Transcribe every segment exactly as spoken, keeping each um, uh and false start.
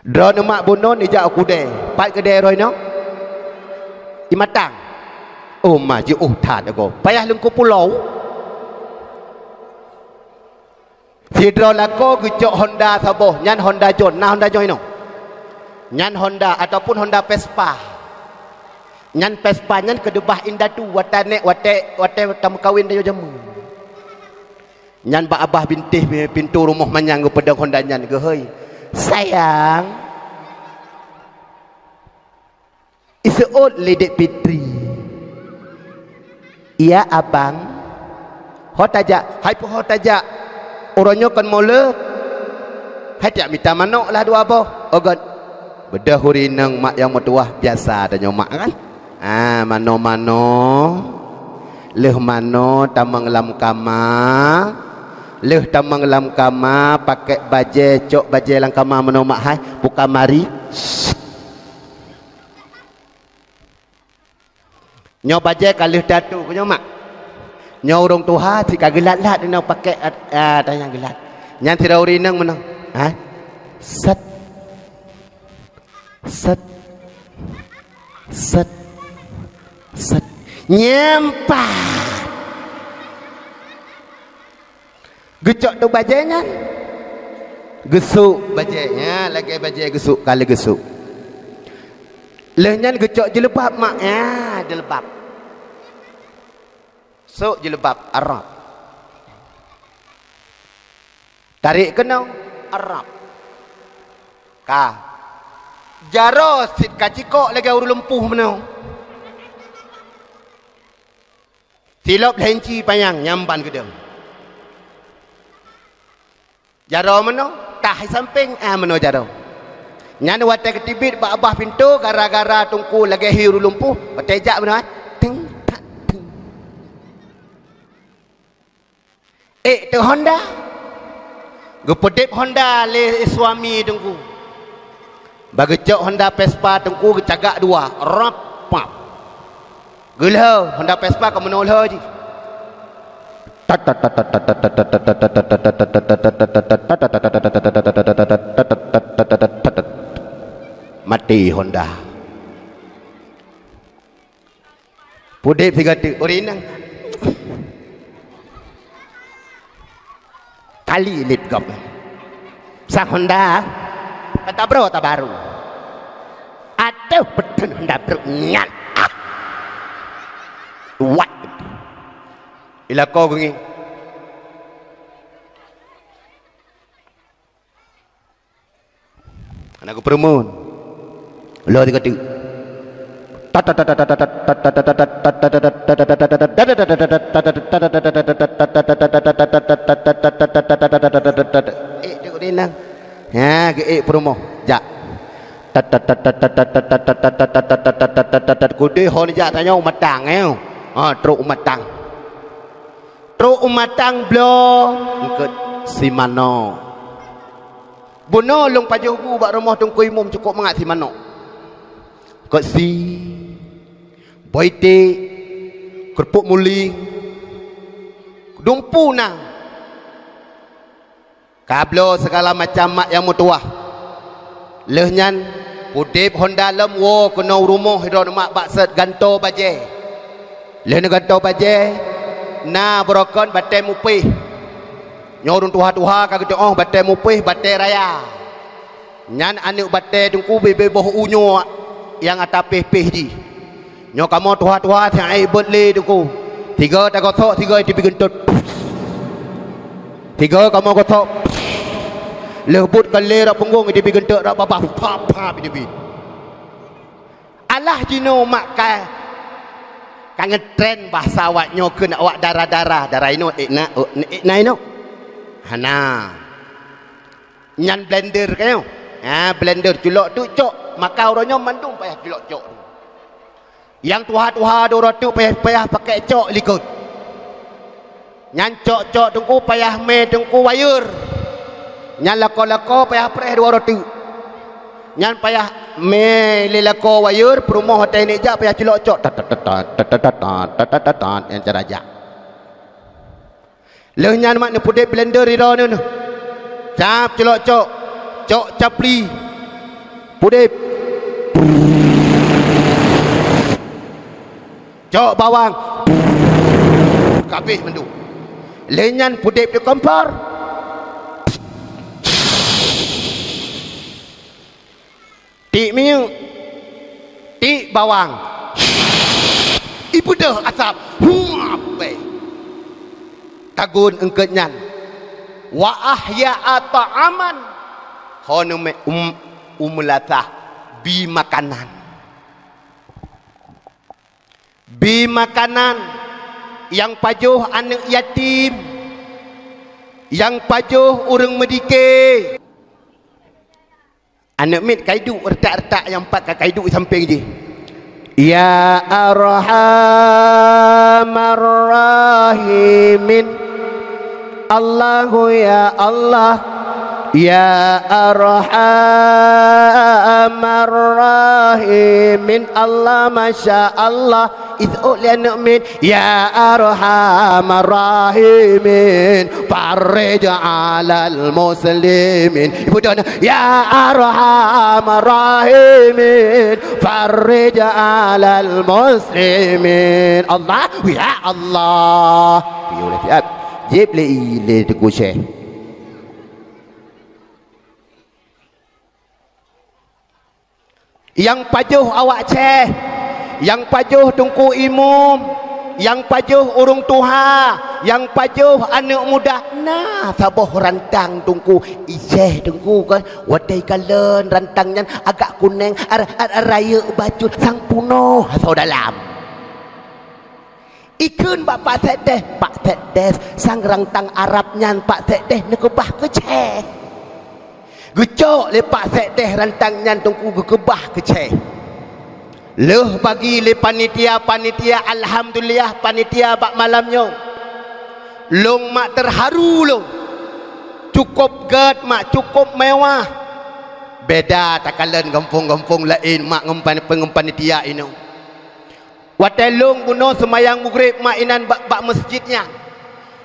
Droeneuh mak bunoe nijak u keudè. Pat keudè droeneuh? I Matang. Oh, ma jiôh that agoe. Payah leungkue pulo. Sidroe lakoe geucok Honda saboh, nyan Honda John, na Honda John inoe. Nyan Honda ataupun Honda Vespa. Nyan Vespa nyan keudeubah indatu watèe nèk, watèe, watèe tameukawen tanyoe jameun. Nyan bak babah bintéh pintoe rumoh manyang geupeudong Honda nyan geuhôi, "Sayang, iseuôt lé Dek Fitri." "Iya, Abang." "Ho tajak?" "Hai peue ho tajak? Uroe nyoe kon Molot." "Hai tajak mita manok lah dua boh." "Oh, gét." Beudôh ureueng inong mak nyang meutuwah, biasa tanyoe mak kan. Ah, manoe-manoe. Lheueh manoe tamong lam kama. Lheueh tamong lam kama, pakèk bajèe, cok bajèe lam kama manoe mak hai, buka mari. Nyoe bajèe ka lheueh tatu, nyoe mak. Nyoe ureueng tuha cit ka geulat-lat inoe pakèk, ah, tanyang geulat. Nyan sidroe ureueng inong meunoe. Ha? Set. Set. Set. Set. Nyempat. Geucok teuk bajèe nyan. Geusok bajèe nyan, lagèe bajèe geusok, ka lheueh geusok. Lheueh nyan geucok jilbab mak, ya, jilbab. Sok jilbab, rab. Tarek keunoe, rab. Ka. Jaroe cit ka cikok lagèe ureueng lumpuh meunoe. Silop lhèe inci panyang, nyan ban geudong. Jaroe meunoe, tah i sampéng, ah, meunoe jaroe. Nyan watèe geuteubiet bak babah pintoe gara-gara teungku lagèe hi ureueng lumpuh, watèe jak meunoe, eh, ting, tak, ting. Ék teuk Honda. Geupeudép Honda lé suami teungku. Bah geucok Honda Vespa teungku geucagak dua, rap, pap. Geulhô, Honda Vespa ka meunoe lhô jih. Maté Honda. Pudép sigoe teuk, ureueng inong. Kali lét gob. Sang Honda, ka tabroe tabaru. Ateuh peuteuh Honda brok nyan. Ah. Wat. Ilako geungi. Hana geupeureumeun. Lhô sigoe teuk. Ék teuk ureueng inong. Ha, geuék peurumoh. Jak. Kudeh hon jak tanyoe u Matang, eh. Ha, trok u Matang. Trok u Matang bloe, eungkôt si manok. Bunoe lôn pajoh bu bak rumoh Teungku Imum cukôp mangat si manok. Keusi, boh iték, keureupuk muling, dumpu na. Ka bloe sigala macam mak nyang meutuwah. Lheueh nyan, pudép hon daleuem woe keunoe u rumoh droeneuh mak bak sot gantoe bajée. Lheueh neugantoe bajée, na beurokon batée mupéh. Nyoe ureuëng tuha-tuha ka geutu'oh batée mupéh, batée raya. Nyan aneuëk batée teungku bibée boh ueh nyoe nyang ata péh-péh jih. Nyoe kamoe tuha-tuha siat ék beuet lé teungku. Tiga tagosok, tiga teubi geuntot. Tiga kamoe gosok. Lheueh buet ka lé rot punggong teubi geuntot rot babah. Pap, pap, teubi. Alah jinoe mak ka, ka ngetren bahasa awak nyoe kheun awak dara-dara, dara inoe ék na, ék na inoe. Hana. Nyan blender ka nyoe. Ha, blender culok teuk cok, maka uroe nyoe mandum payah culok cok. Nyang tuha-tuha dua uroe teuk payah, payah pakai cok likot. Nyan cok-cok teungku payah mé teungku wayeur. Nyan lakoe-lakoe payah preh dua uroe teuk. Nyan payah mé lé lakoe wayeur, peurumoh watée nijak payah culok cok. Tat, tat, tat, nyan cara jak. Lheueh nyan mak neupudeb blender ridho neuh. Cap culok cok, cok capli. Pudeb. Cok bawang. Kabeh mandum. Lé nyan pudeb dikompor. Tik minyeuk. Tik bawang. Ipeudeuh asap. Huap, beh. Tagun eungkôt nyan. Wa ahya ta'aman. Hon mé um, umeulatah. Bi makanan. Bi makanan nyang pajoh aneuëk yatim, nyang pajoh ureuëng meudike. Aneuëk miet kaiduek retak-retak nyang pat ka kaiduek sampéng jih. Ya Arhamar Rahimin. Allahu ya Allah, ya Arhamar Rahimin, Allah masya Allah, iseuôt lé aneuëk miet, ya Arhamar Rahimin, farrij alal muslimin. Ibu dona, ya Arhamar Rahimin, farrij alal muslimin. Allah, ya Allah. Piye lé siat. Jieb lé i lé Teungku Syekh. Nyang pajoh awak syekh, nyang pajoh teungku imum, nyang pajoh ureuëng tuha, nyang pajoh aneuëk muda, na saboh rantang teungku, i syekh teungku kan, watée ikalon rantang nyan agak kunéng, ar-, ar-, ar-, rayeuk bacut sang punoh asoe dalam. Ikheun bak Pak Sekdes, "Pak Sekdes, sang rantang Arab nyan Pak Sekdes neukeubah keu syekh." Geucok lé Pak Sekdes rantang nyan teungku geukeubah keu syekh. Lheueh bagi lé panitia-panitia, alhamdulillah panitia bak malam nyoe. Lôn mak teuharu lôn. Cukôp gét mak, cukôp mewah. Beda takalon gampông-gampông laén mak ngon pan-, ngon panitia inoe. Watée lôn bunoe seumayang mugreb mak inan bak, bak meuseujid nyan.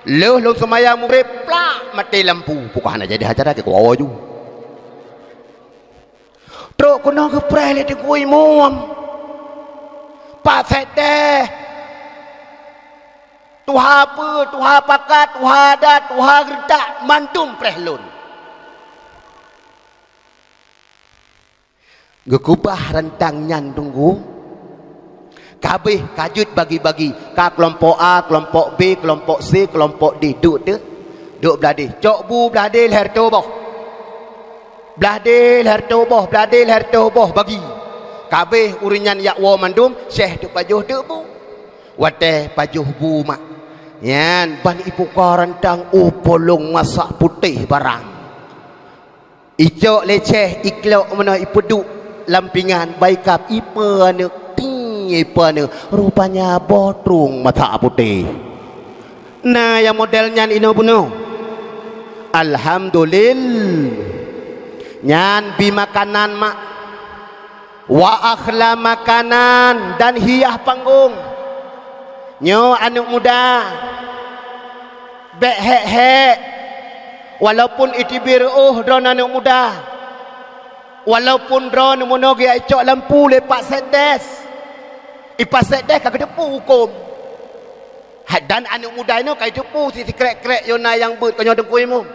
Lheueh lôn seumayang mugreb, plak, maté lampu. Pukah hana jadi acara, keu kuwoe ju. Trok keunoe geupreh lé teungku imum. Pak Sekdes. Tuha peue, tuha pakat, tuha adat, tuha geuretak, mandum preh lôn. Geukeubah rantang nyan teungku. Ka abéh ka jeuet bagi-bagi. Ka keulompok A, keulompok B, keulompok C, keulompok D. Duek teuh. Duek blah deh. Cok bu blah deh lhèe reutôh boh. Blah deh lhèe reutôh boh, blah deh lhèe reutôh boh bagi. Ka abéh ureueng nyan jak woe mandum, syekh teuk pajoh teuk bu. Watèe pajoh bu mak. Nyan ban ipuka rantang, oh, polong masak putéh barang. Icok lé syekh, iklok meunoe, ipeuduek lam pingan, baikab, ipeue aneuk, ting, ipeue aneuk. Rupanya boh trueng mata putéh. Na nyang model nyan inoe bunoe. Alhamdulillah. Nyan bi makanan mak. Wa akhla makanan, dan hiah panggong. Nyoe aneuk muda, bèk hék-hék, walaupun iteubiet reuôh droeneuh aneuk muda, walaupun droeneuh meunoe geujak icok lampu lé Pak Sekdes, i Pak Sekdes ka geuteupeue hukôm. Ha, dan aneuk muda inoe ka jiteupeue si sikrek-krek, yoh na nyang beuet, kon nyoe teungku imum.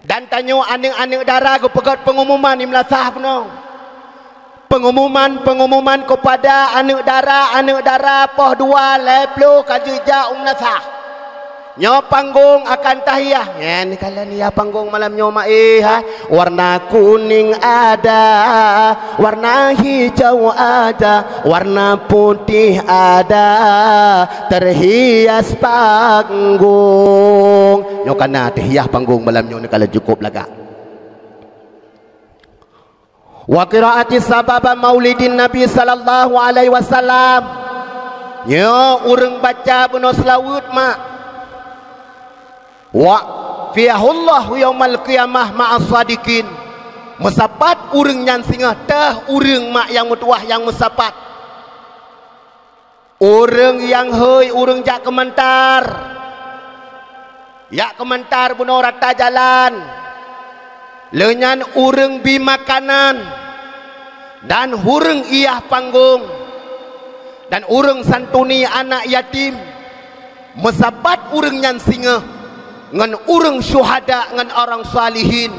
Dan tanyoe aneuk-aneuk dara geupeugöt peungumuman di meulasah bunoe. Peungumuman-peungumuman keupada aneuk dara, aneuk dara poh dua lhèe ploh ka jeuet jak u meulasah. Nyoe panggong akan tahiah. Nyan, neukalon hiah panggong malam nyoe mak, eh, hai. Warna kuning ada, warna hijau ada, warna putih ada, terhias panggung. Nyoe ka na teuhiah panggong malam nyoe, neukalon cukôp lagak. Wa qiraati sababa maulidin Nabi sallallahu alaihi wasallam. Nyoe ureueng baca bunoe seulaweuet mak. Wa fiyahullahu yaumal qiyamah ma'as sadiqin. Meusapat ureueng nyan singoh teuh ureueng mak nyang meutuwah nyang meusapat. Ureueng nyang hôi, ureueng jak keumantar. Jak keumantar bunoe rata jalan. Leunyan ureuëng bi makanan dan ureuëng iyah panggong dan ureuëng santuni anak yatim, meusabat ureuëng nyan singoh ngon ureuëng syuhada ngon ureuëng salihin.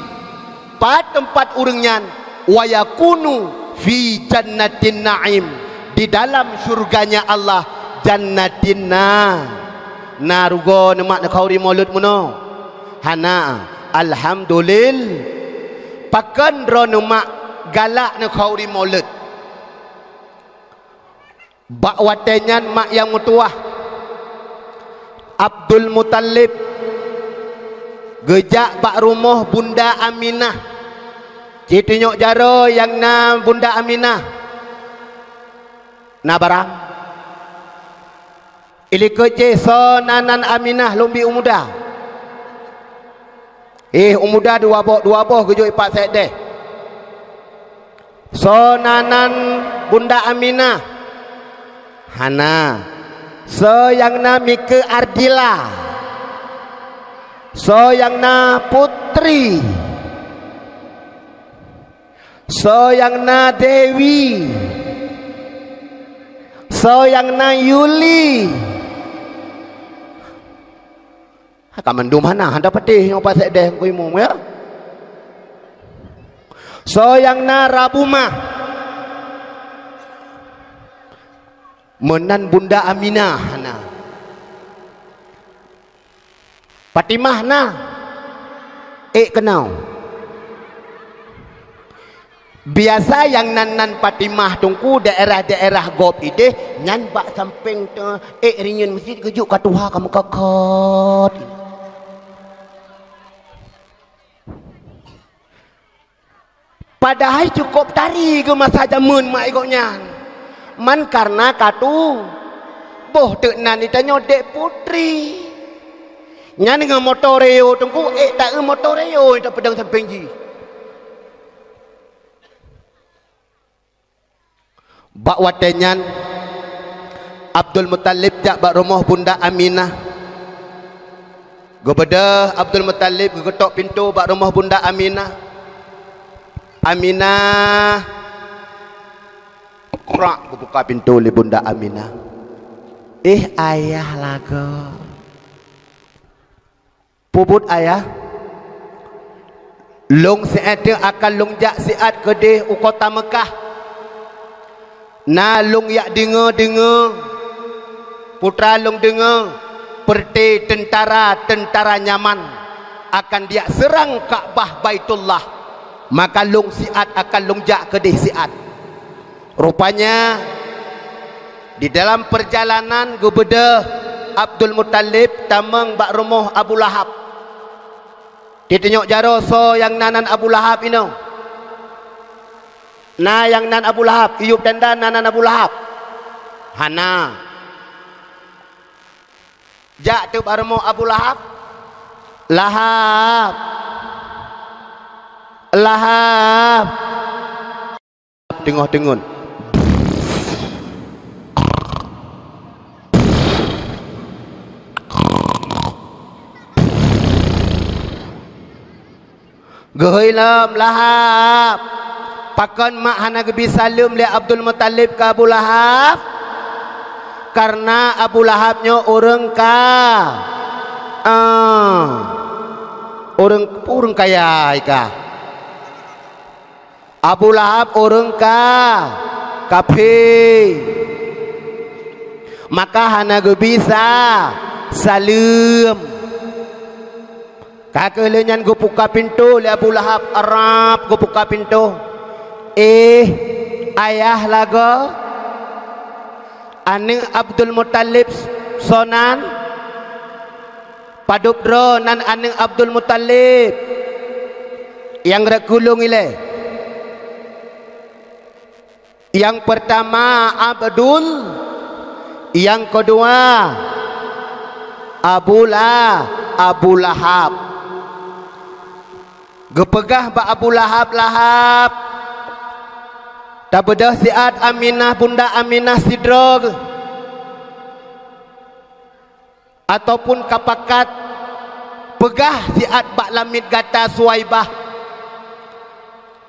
Pat teumpat ureuëng nyan? Wa yakunu fi jannatin na'im, di dalam syurganya Allah, jannatin na. Na rugoe neumak neukhauri mulod meunoe? Hana. Alhamdulil-, pakon droeneueh mak galak neukhauri mulod? Bak watée nyan mak nyang meutuwah, Abdul Muthalib, geujak bak rumoh Bunda Aminah. Cit tunyok jaroe nyang na Bunda Aminah. Na barang? Ilikot jih soe nan, nan Aminah lôn bi u muda. Eh, u muda dua boh, dua boh geujok ipak sekdeh. Soe nan, nan Bunda Aminah? Hana. Soe nyang na Mike Ardila? Soe nyang na Putri? Soe nyang na Dewi? Soe nyang na Yuli? Ka mandum hana, hana patéh nyoe Pak Sekdes Teungku Imum, ya. Soe nyang na Rabumah? Meunan Bunda Aminah hana. Fatimah na? Ék keunoe. Biasa nyang nan-nan Fatimah Teungku, daerah-daerah gob idéh, nyan bak sampéng te-, ék rinyeun meuseujid geujok ka tuha ka meukeukot. Padahai cukôp tari geuh masa jameun mak gobnyan. Man kareuna ka tuboh teuk nan di tanyoe Dek Putri. Nyan ngon moto Reo Teungku, ék ta-eu moto Reo nyang tapeudong sampéng jih. Bak watée nyan, Abdul Muthalib jak bak rumoh Bunda Aminah. Geubeudôh Abdul Muthalib geukeutôk pintoe bak rumoh Bunda Aminah. Aminah! Krak geubuka pintoe lé Bunda Aminah. "Eh, ayah lagoe." "Peue buet, ayah?" "Lôn siat teuk akan lôn jak siat keudeh u kota Meukah. Na lôn jak deungoe-deungoe, putra lôn deungoe, peureuté teuntara-teuntara Yaman akan jak seurang Ka'bah Baitullah. Maka lôn siat akan lôn jak keudeh siat." Rupanya, di dalam peurjalanan geubeudôh Abdul Muthalib tamong bak rumoh Abu Lahab. Titunyok jaroe soe nyang na nan Abu Lahab inoe. Na nyang nan Abu Lahab, iyup tanda na nan Abu Lahab? Hana. Jak teuk bak rumoh Abu Lahab. "Lahab. Lahab." Teungoh teungon. Geuhôi lom Lahab. Pakon mak hana geubi saleuem lé Abdul Muthalib keu Abu Lahab? Kareuna Abu Lahab nyoe ureuëng ka-, ah, ureuëng, ureuëng kaya ka. Abu Lahab ureuëng ka-, kafé. Maka hana geubisa saleuem. Ka keuh lheueh nyan geupuka pintoe lé Abu Lahab, rab geupuka pintoe. "Eh, ayah lagoe, aneuëk Abdul Muthalib soe nan?" "Padub droe nan aneuëk Abdul Muthalib?" "Nyang rot keu lôn ilée. Nyang peurtama Abdul, nyang keudua Abu La-, Abu Lahab." Geupeugah bak Abu Lahab, "Lahab, tabeudôh siat Aminah, Bunda Aminah sidroe geuh. Ataupun ka pakat, peugah siat bak lamiet gata Suwaibah,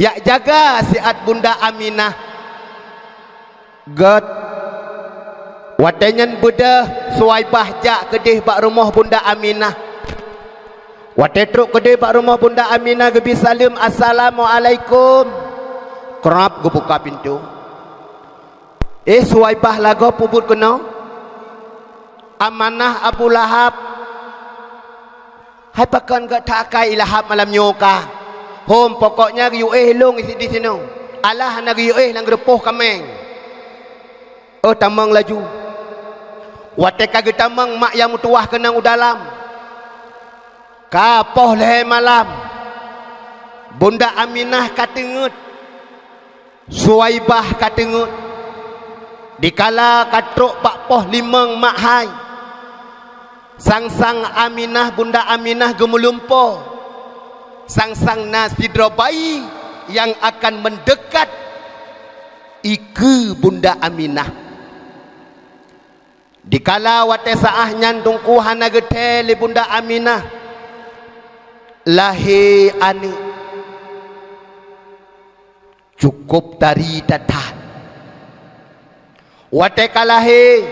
Jak jaga siat Bunda Aminah. Gét. Watée nyan beudôh Suwaibah jak keudeh bak rumoh Bunda Aminah. Watée trok keudeh bak rumoh Bunda Aminah, geubi saleuem, "Assalamualaikum." Krab geubuka pintoe. "Eh, Suwaibah, lagoe peubuet keunoe?" "Amanah Abu Lahab." "Hai pakon gét that akai i Lahab malam nyoe ka?" "Hom, pokoknya geuyue éh lôn di sinoe. Alah hana geuyue éh lam geureupoh kaméng." "Oh, tamong laju." Watée ka geutamong, mak nyang meutuwah keunong u dalam. Ka poh lhée malam. Bunda Aminah ka teungeut. Suwaibah ka teungeut. Dikala ka trok bak poh limong mak hai, sang-sang Aminah, Bunda Aminah geumeulumpoe. Sang-sang na sidroe bayi nyang akan meundekat ikeue Bunda Aminah. Dikala watée saát nyan Teungku hana geuthée lé Bunda Aminah, lahé aneuëk. Cukôp tari that-that. Watée ka lahé,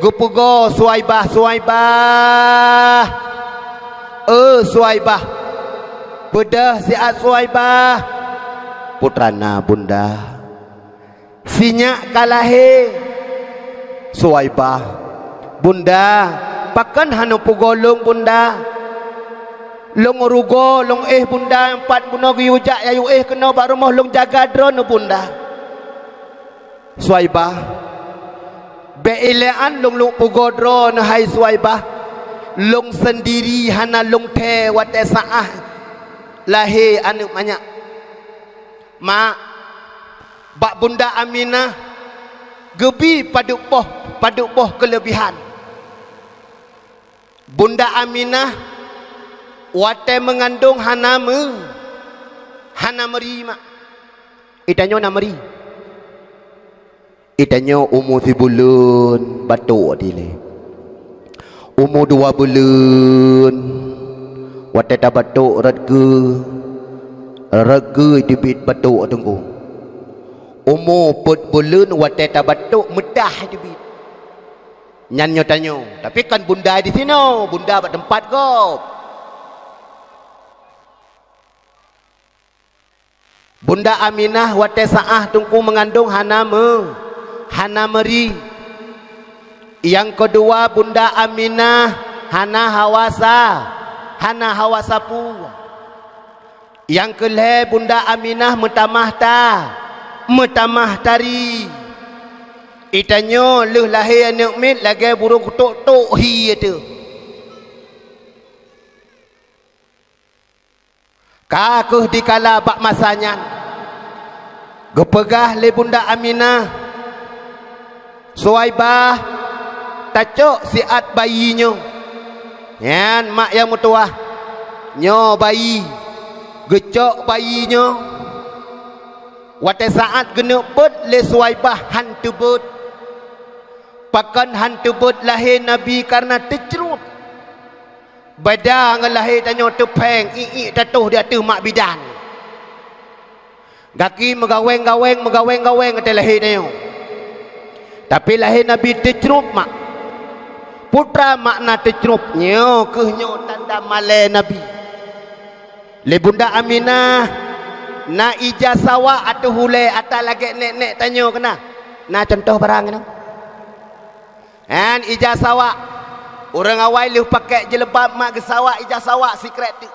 geupeugoe Suwaibah, "Suwaibah! Eh, Suwaibah! Beudôh siat, Suwaibah!" "Putra na, Bunda." "Sinyak ka lahé." "Suwaibah, Bunda, pakon hana peugoe lôn, Bunda? Lôn rugoe, lôn éh, Bunda, pat bunoe geuyue jak yayue éh keunoe bak rumoh lôn jaga droeneuh, Bunda." "Suwaibah, bék ilée án lôn lôn peugoe droeneuh, hai Suwaibah. Lôn seundiri hana lôn thée watée saát lahé aneuëk manyak." Mak, bak Bunda Aminah geubi padub boh, padub boh keuleubihan. Bunda Aminah watée meungandong hana meu-, hana meuri, Mak. Itanyoe na meuri. Itanyoe umu sibuleuen batok dilée. Umu dua buleuen watée tabatok rot keue, rot keue teubiet batok Teungku. Umu peuet buleuen watée tabatok meudah teubiet. Nyan nyoe tanyoe, tapi kon bunda di sinoe, bunda bak teumpat gob. Bunda Aminah watée saát Teungku meungandong hana meu-, hana meuri. Nyang keudua, Bunda Aminah hana hawa sa-, hana hawa sapeue. Nyang keulhée, Bunda Aminah meutamah ta-, meutamah tari. Itanyoe lheueh lahé aneuëk miet lagée burông kutok-tok hi teuh. Ka kheueh dikala bak masa nyan, geupeugah lé Bunda Aminah, "Suwaibah, tacok siat bayi nyoe." Nyan mak nyang meutuwah, "Nyoe bayi." Geucok bayi nyoe. Watée saát geuneuk beuet lé Suwaibah hán teubeuet. Pakon hán teubeuet? Lahé Nabi kareuna teucrueb. Beda ngon lahé tanyoe teuphéng, iék-iék tatoh di ateueh mak bidan. Gaki meugawéng-gawéng, meugawéng-gawéng ateueh lahé tanyoe. Tapi lahé Nabi teucrueb mak. Peue treuk makna teucrueb? Nyoe kheueh nyoe tanda malée Nabi. Lé Bunda Aminah, na ija sawak ateueh ulée ata lagée nék-nék tanyoe keunan. Na cuntoh barang nyoe. Nyan ija sawak. Ureuëng awai lheueh pakèk jilbab mak geusawak ija sawak sikrek teuk.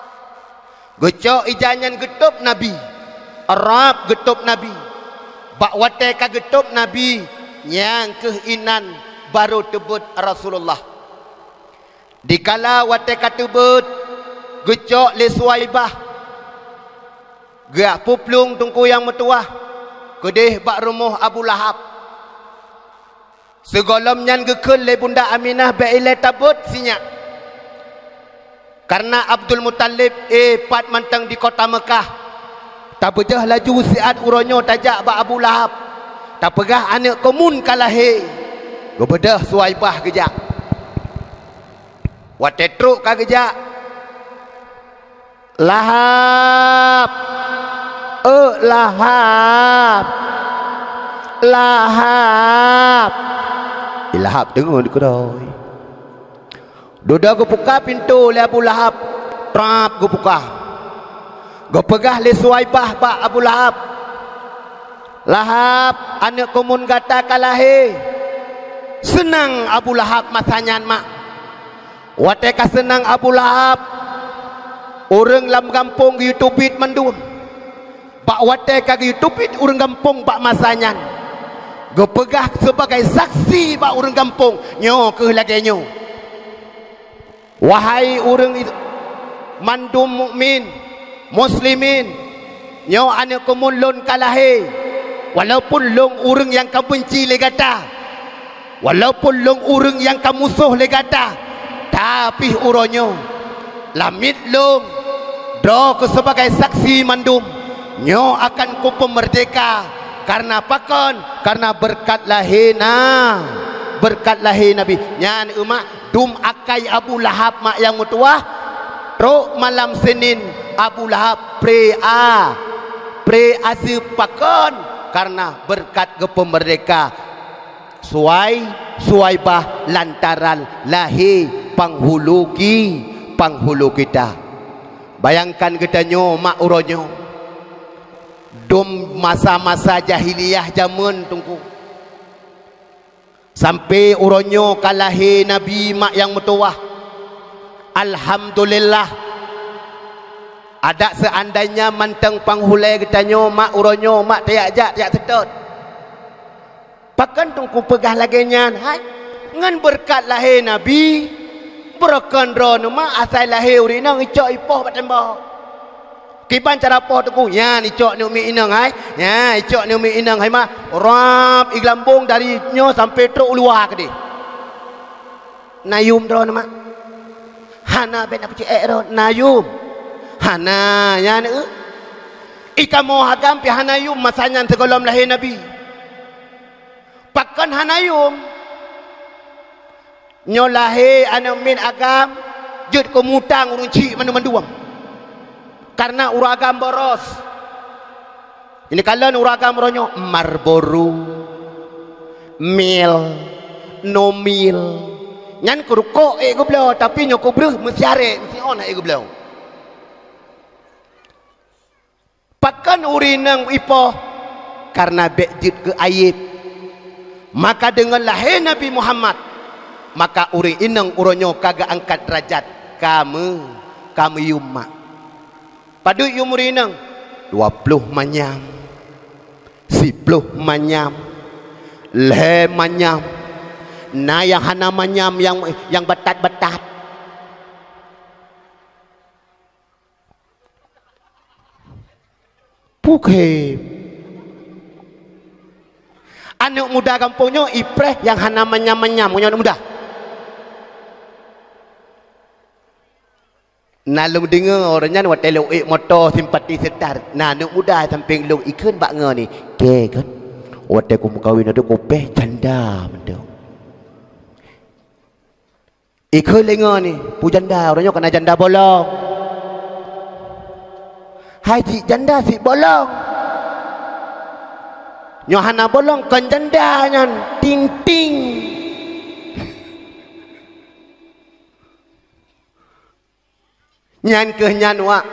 Geucok ija nyan geutôb Nabi. Rab geutôb Nabi. Bak watée ka geutôb Nabi, nyang kheueh inan barô teubeuet Rasulullah. Dikala watée ka teubeuet, geucok lé Suwaibah, geujak peuplueng teungku nyang meutuwah keudeh bak rumoh Abu Lahab. Sigohlom nyan geukheun lé Bunda Aminah bék ilée tabeuet sinyak. Kareuna Abdul Muthalib, eh, pat mantong di kota Meukah. Tabeudôh laju siat uroe nyoe tajak bak Abu Lahab. Tapeugah aneuëk kamoe ka lahé. Geubeudôh Suwaibah geujak. Watée trok ka geujak, "Lahab! Euk Lahab! Lahab!" Lahab deungoe dikeudroe. Dudoe geupuka pintoe lé Abu Lahab, trap geupuka. Geupeugah lé Suwaibah bak Abu Lahab, "Lahab, aneuëk keumuen gata ka lahé." Seunang Abu Lahab masa nyan mak. Watée ka seunang Abu Lahab, ureuëng lam gampông geuyue teubiet mandum. Bak watée ka geuyue teubiet ureuëng gampông bak masa nyan, geupeugah sibagai saksi bak ureuëng gampông, nyoe kheueh lagée nyoe, "Wahai ureuëng mandum mukmin, muslimin, nyoe aneuëk keumuen lôn ka lahé, walaupun lôn ureuëng nyang ka beunci lé gata, walaupun lôn ureuëng nyang ka musoh lé gata, tapi uroe nyoe lamiet lôn droe keu sibagai saksi mandum, nyoe akan kupeumeurdeka. Kareuna pakon? Kareuna beureukat lahé na, beureukat lahé Nabi." Nyan umat dum akai Abu Lahab mak nyang meutuwah. Trok malam Senin Abu Lahab pré a, pré a seupakon, kareuna beureukat geupeumeurdeka Suwai-, Suwaibah lantaran lahé panghulu ki-, panghulu kita. Bayangkan geutanyoe mak uroe nyoe, dum masa-masa jahiliyah jameun teungku. Sampoe uroe nyoe ka lahé Nabi mak nyang meutuwah. Alhamdulillah. Adak seuandainya mantong panghulée geutanyoe mak uroe nyoe mak tajak jak tajak seutôt. Pakon teungku peugah lagée nyan hai? Ngon beureukat lahé Nabi, beureukat droeneuh mak asai lahé ureuëng inong icok ipoh bak tembok. Kiban cara poh teungku, nyan icok nyoe miet inong hai, nyan icok nyoe miet inong hai ma, rab iglambong dari nyoe sampoe trok u luwa keudeh. Na yum droeneuh ma? Hana, bék na peucék ék droe, na yum? Hana, nyan eu. Ikamoe agam pih hana yum masa nyan sigohlom lahé Nabi. Pakon hana yum? Nyoe lahé aneuëk miet agam jeuet keu mutang ureuëng chik mandum-mandum. Kareuna ureuëng agam boros. Ini kalon ureuëng agam uroe nyoe Marlboro, Mil, No Mil. Nyan keu rukok ék geubloe, tapi nyoe keu breuh meusiarek, meusion ék geubloe. Pakon ureuëng inong ipoh? Kareuna bék jeuet keu ayeb. Maka deungon lahé Nabi Muhammad, maka ureuëng inong uroe nyoe ka geuangkat deurajat, ka meu-, ka meuyum mak. Padub yum ureuëng inong? Dua ploh manyam, siploh manyam, lhée manyam, na nyang hana manyam nyang, nyang batat-batat. Pukhem. Aneuëk muda gampông nyoe ipreh nyang hana manyam-manyam, ngon aneuëk muda. Na lôn deungoe uroe nyan watée lôn ék moto simpati seutar, na aneuëk muda sampéng lôn ikheun bak ngon ni, "Kée kon, watée kumeukawen ateueh kupéh janda mantong." Ikheun lé ngon ni, peue janda, uroe nyoe kana janda bolong. Hai cit janda cit bolong. Nyoe hana bolong kon janda nyan, ting-ting. Nyan kheueh nyan wak,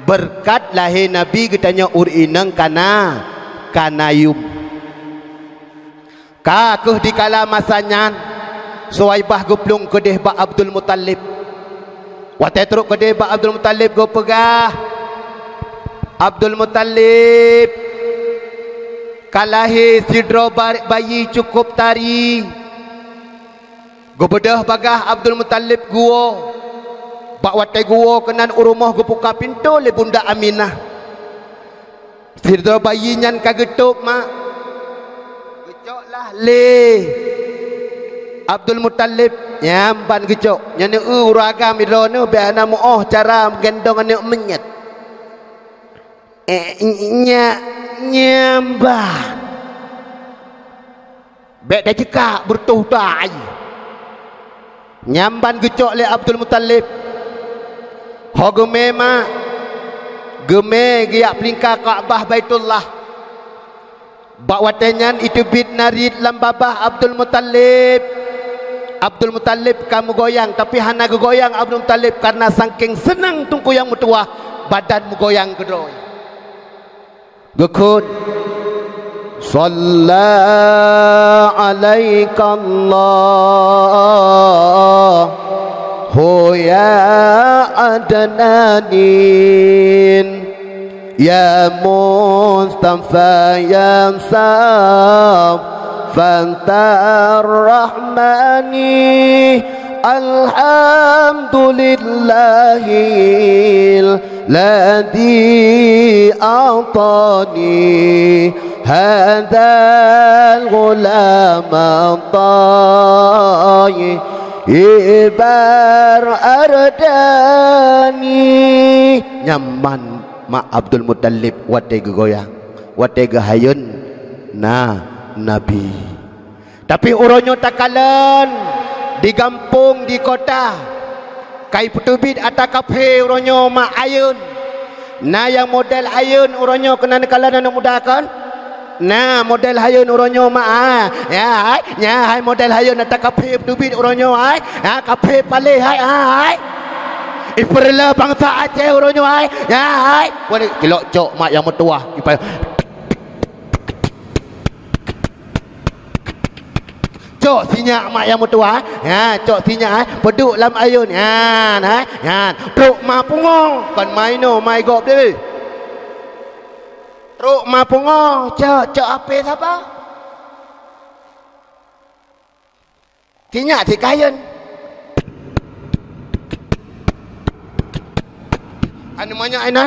beureukat lahé Nabi geutanyoe ureuëng inong kana, kana yum. Ka kheueh dikala masa nyan, Suwaibah geuplueng keudeh bak Abdul Muthalib. Watée trok keudeh bak Abdul Muthalib geupeugah, "Abdul Muthalib, ka lahé sidroe ba-, bayi cukôp tari." Geubeudôh bagaih Abdul Muthalib geuwoe. Bak watée geuwoe keunan u rumoh geupuka pintoe lé Bunda Aminah. Sidroe bayi nyan ka geutôb mak. Geucok lah lé Abdul Muthalib, nyan ban geucok. Nyan eu ureuëng agam droeneuh bék hana meuoh cara meugendong aneuëk meunyét. Eh, nya, nyan ban. Bék tajeukak beureutoh tai. Nyan ban geucok lé Abdul Muthalib. Ho geumé mak, Geumé geujak peulingka Ka'bah Baitullah. Bak watée nyan iteubiet narit lam babah Abdul Muthalib. Abdul Muthalib ka meugoyang, tapi hana geugoyang Abdul Muthalib kareuna sangkéng seunang Teungku nyang meutuwah, badan meugoyang keudroe. Geukheun, "Shalla 'alaikallahu ya Adnanin, ya Mustafa, ya Safatar Rahmani, alhamdulillahil ladzi a'tani hadzal ghulama thayyibar ardani." Nyaman mak Abdul Muthalib watée geugoyang, watée geuhayôn na Nabi. Tapi uroe nyoe takalon di gampông, di kota, ka ipeuteubiet atra kafé uroe nyoe mak ayôn. Na nyang model ayôn uroe nyoe keunan kalon aneuk muda kon? Na model hayôn uroe nyoe mak, ha? Ya, hai. Nya hai model hayôn atra kafé peuteubiet uroe nyoe, hai. Ha, kafé paléh, hai, hai. Ipeureuloh bansa Aceh uroe nyoe, hai. Ya, hai. Wali cilok cok mak nyang meutuwah. Ipa- Cok sinyak mak nyang meutuwah, ha, cok sinyak, ha, peuduek lam ayôn, nyan, ha, nyan. Trok ma pungo, kon ma inoe, ma gob deh. Trok ma pungo, cok, cok apé sapa? Sinyak sikayôn. Anu manyak inan.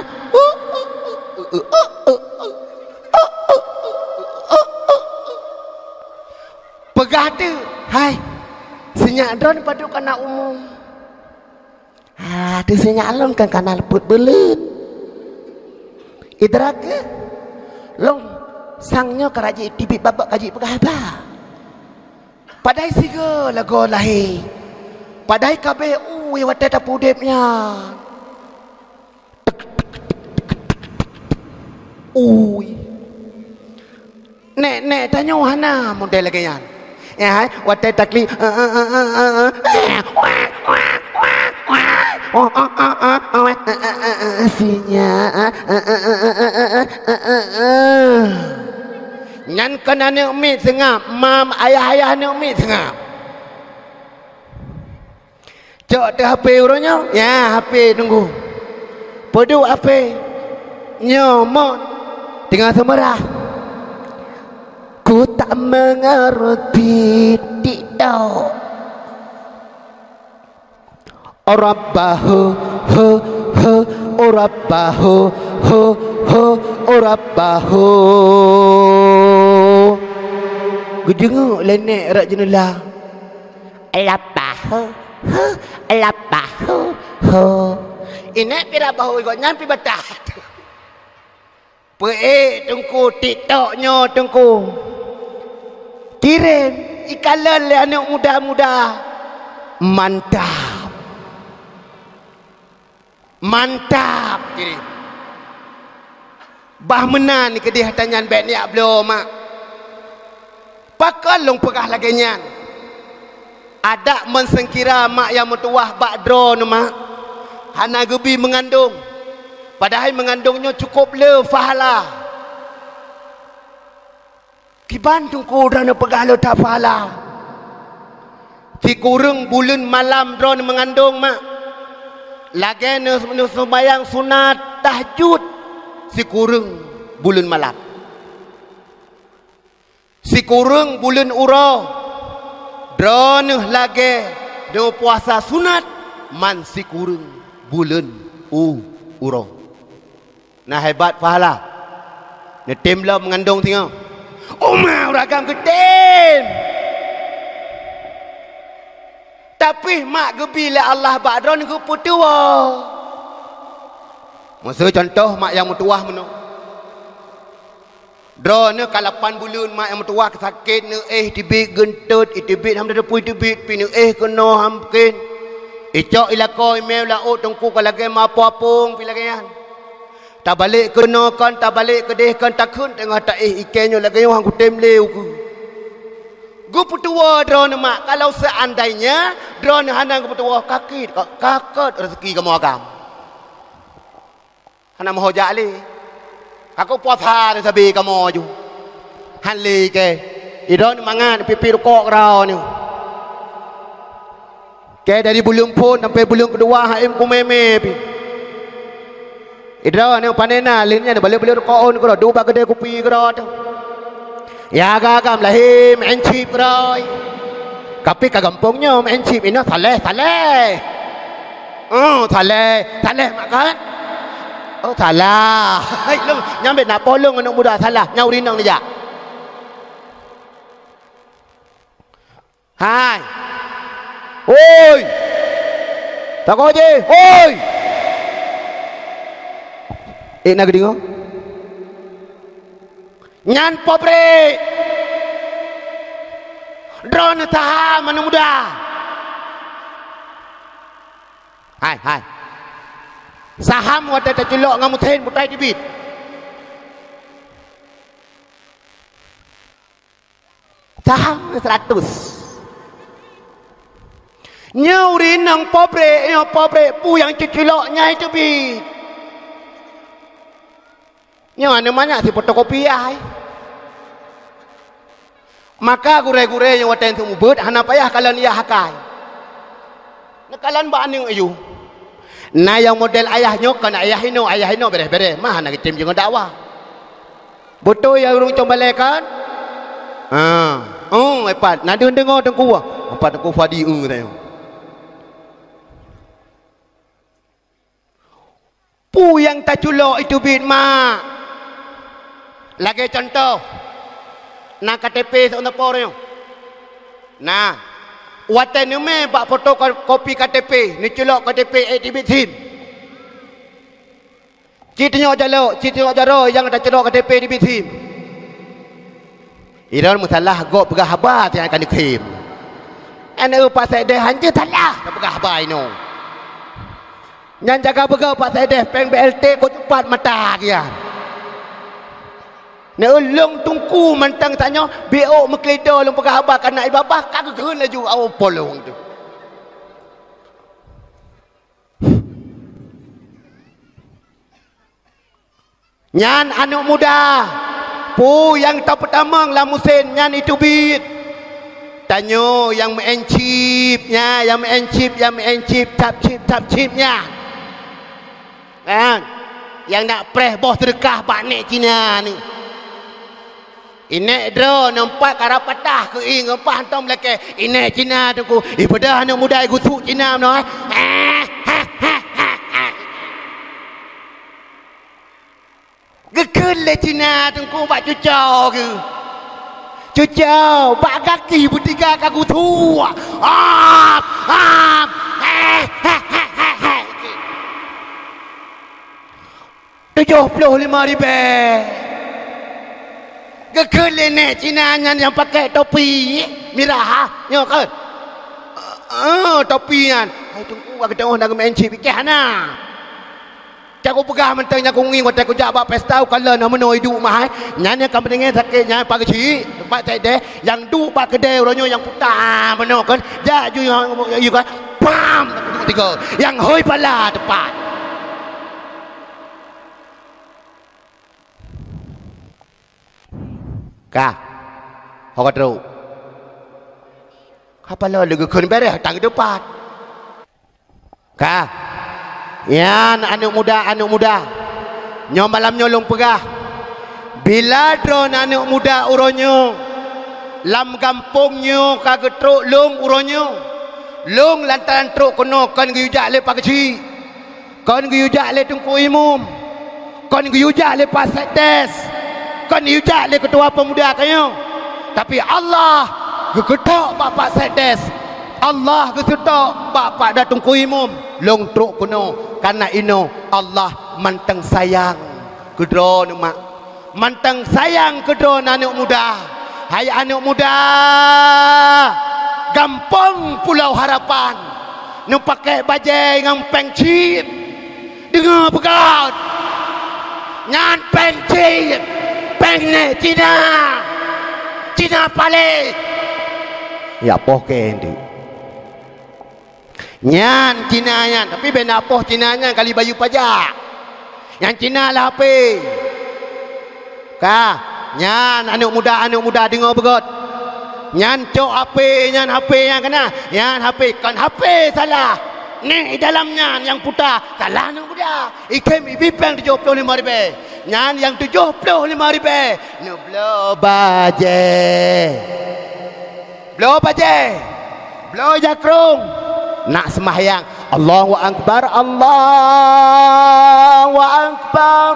Peugah teuk, "Hai, sinyak droen padub ka na umu?" "Ah, teuh sinyak lôn kan ka na leupôt buleuen." "Idrak keuh, lôn sang nyoe ka rajin teubiet babah ka jeuet peugah haba." Padahai sigoe lagoe lahé. Padahai ka abéh ui watée tapeuudeb nyan. Ui. Nek-nek tanyoe hana model lagée nyan. Ya, hai, watée takli, sinyak. Nyan kon aneuk miet seungab, mam, ayah-ayah aneuk miet seungab. Cok teuh H P uroe nyoe? Ya, H P teungku. Peuduek H P. Nyoe mon teungoh seumeurah. Ku tak mengerti TikTok. Rabbahu, hu, hu, Rabbahu, hu, hu, Rabbahu. Geudeungoe lé nek rot jeuneula. Lapah, hu, hu, lapah, hu, hu. Inek pih lapah, hu, gobnyan pih batah. Peuék teungku TikTok nyoe teungku. Kirém, ikalon lé aneuk muda-muda. Mantap. Mantap, kirém. Bah meunan keudeh ata nyan bék neujak bloe mak. Pakon lôn peugah lagée nyan? Adak meuseunkira mak nyang meutuwah bak droeneuh mak, hana geubi meungandong. Padahai meungandong nyoe cukôp le pahala. Kiban teungku droeneuh peugah le that pahala. Sikureueng buleuen malam droeneuh meungandong mak, lagée neu-, neuseumayang sunat tahajud sikureueng buleuen malam. Sikureueng buleuen uroe, droeneuh lagée neupuasa sunat man sikureueng buleuen u-, uroe. Na hebat pahala. Neutem lom meungandong singoh. Uma ureueng agam geutem. Tapi mak geubi lé Allah bak droeneuh geupeutuwoe. Meuseu contoh mak nyang meutuwah meunoe. Droeneuh ka lapan buleuen mak nyang meutuwah sakét, neuéh teubiet geuntot, iteubiet hana teupeu iteubiet, pih neuéh keunoe hana mungken. Icok ilakoe imeue laôt teungku ka lagée meuapong-apong pih lagée nyan. Tabalek keunoe kon, tabalek keudeh kon, takheun teungoh taéh iké nyoe lagée nyoe han kutem lé ukeue. Geupeutuwoe droeneuh mak, kalau seandainya droeneuh hana geupeutuwoe, ka kit, ka, ka kot rezeki kamoe agam. Hana meuho jak lé. Ka kupuasa lé sabe kamoe ju. Han lé iké. Idroeneuh mangat pipi rukok keudroe nyoe. Kée dari buleuen phon sampai buleuen keudua, ha em kumé-mé pih. Idroeneuh panena lheueh nyan balek-balek rukok ôn keudroe, duek bak keudè kupi keudroe teuh. Ya agam-agam lahé meu'en cit keudroe. Tapi ka gampông nyoe meu'en cit, inoe Saleh, Saleh. Oh, Saleh, Saleh mak kan? Oh, salah. Hai, lôn, nyang bit na polong aneuk muda salah, nyang ureueng inong neujak. Hai. Oi. Takot je. Oi. Eh, na geudeungoe? Nyan pabrik. Droeneuh saham aneuk muda. Hai, hai. Saham watée teuculok ngon meusén beutai teubiet. Saham seratus. Nyoe ureueng inong pabrik, nyoe pabrik peue nyang teuculok nyang teubiet. Nyoe aneuk manyak sifotokopi ai. Maka gurée-gurée nyang watée seumeubeuet hana payah kalon yah akai. Neukalon bak aneuk ayue. Na nyang model ayah nyoe kon ayah inoe, ayah inoe bereh-bereh, mah hana geutem jeuet ngon dakwah. Beutôi ya ureueng cong balée kan? Ha. Oh, epat. Na deuh deungoe teungku. Empat teungku Fadi, eh, tanyong. Peue nyang taculok iteubiet mak? Lagée cuntoh, na K T P seuneupor nyoe. Nah, watée neumé bak fotokopi K T P, neuculok K T P ék teubiet sim. Cit teunyoe jalok, cit teunyoe jaroe nyang taculok K T P teubiet sim. Idroeneuh meusalah gob peugah haba nyang ka neukhém. Aneuk Pak Sekdes hanjeuet salah tapeugah haba inoe. Nyan jaga beugöt Pak Sekdes, péng B L T kok cupat mata kian. Neu lôn teungku mantong tanyoe, biôk meukeulido lôn peugah haba kana i babah ka geukheun laju awai polong tu. Nyan aneuk muda, peue nyang tapeutamong lam musén nyan iteubiet. Tanyoe nyang meu'en cip nyan, nyang meu'en cip, nyang meu'en cip, tap cip, tap cip nyan. Kan? Nyang nak preh boh seudeukah bak nèk Cina ni. Inèk droe nyoe pat ka rab patah keu ié ngon paih hantom lakèe. Inèk Cina teungku, ipeugah aneuk muda igusuk Cina meunoe. Geukheun lé Cina teungku bak cuco geuh. Cuco, bak gaki beutiga ka gusuk. Ap, ap. Tujoh ploh lima ribèe. Geukheun lé nèk Cina nyan nyang pakèk topi mirah, nyoe kan? Eh, topi nyan. Hai teungku, bak geutanyoe na geumeu'en cip, pike hana. Cak kupeugah mantong nyang kungieng watèe kujak bak pesta, ukalon na meunoe iduek meuhai. Nyan nyang ka meudeungö sakét nyan, Pak Geuchik, Pak Sekdes, nyang duek bak keudè uroe nyoe nyang puta meunoe kan. Jak ju nyang, nyang, nyang, kan. Pam! Tiga. Nyang hôi pala teumpat. Ka. Ho ka trok. Ka paloe lé geukheun bèrèh, tan geutupat. Ka. Nyan aneuk muda, aneuk muda. Nyoe malam nyoe lôn peugah. Bila droeneuh aneuk muda uroe nyoe lam gampông nyoe ka geutrok lôn uroe nyoe, lôn lantaran trok keunoe kon geuyue jak lé Pak Geuchik. Kon geuyue jak lé Teungku Imum, kon geuyue jak lé Pak Sekdes, kon geuyue jak lé keutua peumuda tanyoe. Tapi Allah geukeutok bak Pak Sekdes, Allah geuseutôt bak Pak Teungku Imum, lôn trok keunoe, kareuna inoe Allah mantong sayang keu droeneuh mak. Mantong sayang keu droeneuh aneuk muda. Hai aneuk muda, gampông Pulau Harapan, neupakèk bajèe ngon péng cit. Deungö peugöt. Nyan péng cit, péng nèk Cina, Cina paléh. Ya poh kèe nyoe. Nyan Cina nyan, tapi bèk na poh Cina nyan kali bayeue pajak. Nyan Cina lah H P. Ka, nyan aneuk muda, aneuk muda deungö beugöt. Nyan cok H P, nyan H P nyang kana, nyan H P kon H P salah. Nèk di dalam nyan nyang puta, salah aneuk muda. Ikhém ibi péng tujoh ploh limong ribèe. Nyan nyang tujoh ploh limong ribèe neubloe bajèe. Bloe bajèe, bloe jakrong, nak seumahyang. Allahu Akbar, Allahu Akbar.